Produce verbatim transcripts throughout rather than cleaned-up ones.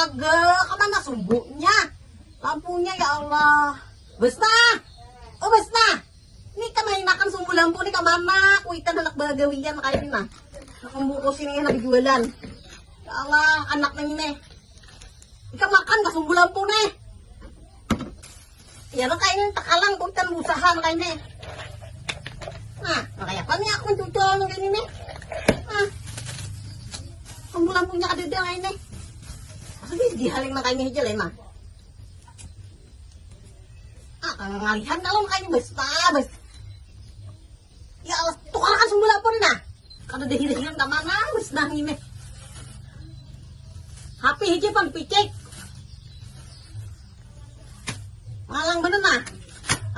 Aga, kemana sumbunya? Lampunya ya Allah. Besna. Oh, Besna. Ini kemainakan sumbu lampu nih kemana? Kuitan anak bagawian kayak ini nah. Membungkus ini lagi jualan. Ya Allah, anak nih nih. Ikan makan gak sumbu lampu nih. Ya lo kayak ini tekalang kuitan usaha kayak ini. Nah, makanya apa nih aku mencucol kayak ini nih. Nah. Sumbu lampunya ada dia kayak ini. Maksudnya dihaling kayak ini aja lah emang. Ah, kagak ngalihan kalau kayak ini bes, ah, bes. Ya Allah, tukarkan sumbu lampu nih nah. Kada ada hilang-hilang ke mana, bes nah ini. H P hiji pan picik. Malang bener nah.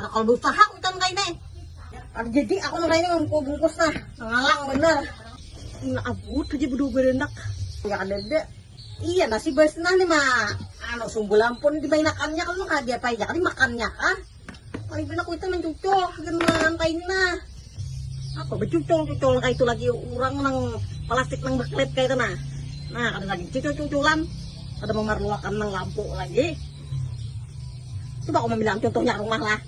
Ada kalau berusaha kuitan kayak ini. Ada jadi aku nang ini bungkus nah. Ngalang bener. Nah, abut aja berdua berendak. Ya ada deh. Iya, nasi bas nah nih, Ma. Anu, sumbu lampun dimainakannya kalau nggak dia apa aja, kan dimakannya kah? Paling pina kuitan mencucul, hagan makan kaina. Apa becucul-cucul kayak itu lagi orang nang plastik nang beklet kayak itu nah. Nah, kada lagi cucul-cuculan, kada memerlukan nang lampu lagi. Coba aku mau bilang contohnya rumah lah.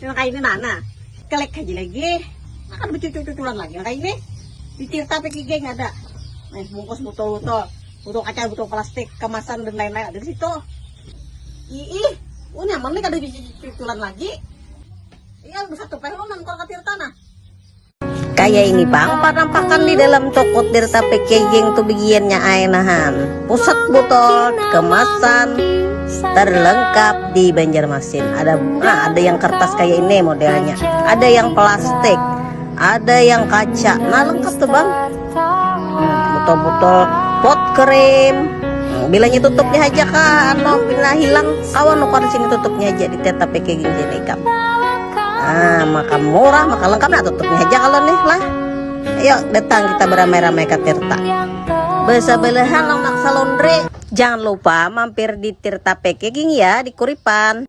Nah, kayak ini nah, nah. Kelek aja lagi. Nah, kan becucul-cuculan lagi. Nah, kayak ini di Tirta P K G nggak ada. Nah, bungkus botol-botol, botol kaca, botol plastik, kemasan dan lain-lain ada di situ. Ih, oh nyaman nih kada cuculan lagi. Iya, bisa tuh peh lo nang ke Tirta nah. Kaya ini pang panampakan di dalam toko Tirta Packaging tu bigiannya ai nahan. Pusat botol, kemasan, terlengkap di Banjarmasin. Ada, nah, ada yang kertas kaya ini modelnya. Ada yang plastik, ada yang kaca. Nah, lengkap tuh, Bang. Hmm, botol-botol pot krim. Hmm, bilanya tutupnya aja kah, anu, bila hilang, kawan nuh di sini tutupnya aja di Tirta Packaging sini, Kak. Ah, maka murah, maka lengkap nah tutupnya aja kalau nih lah. Ayo datang kita beramai-ramai ke Tirta. Besebelahan lawan Aksa Laundry. Jangan lupa mampir di Tirta Packaging ya di Kuripan.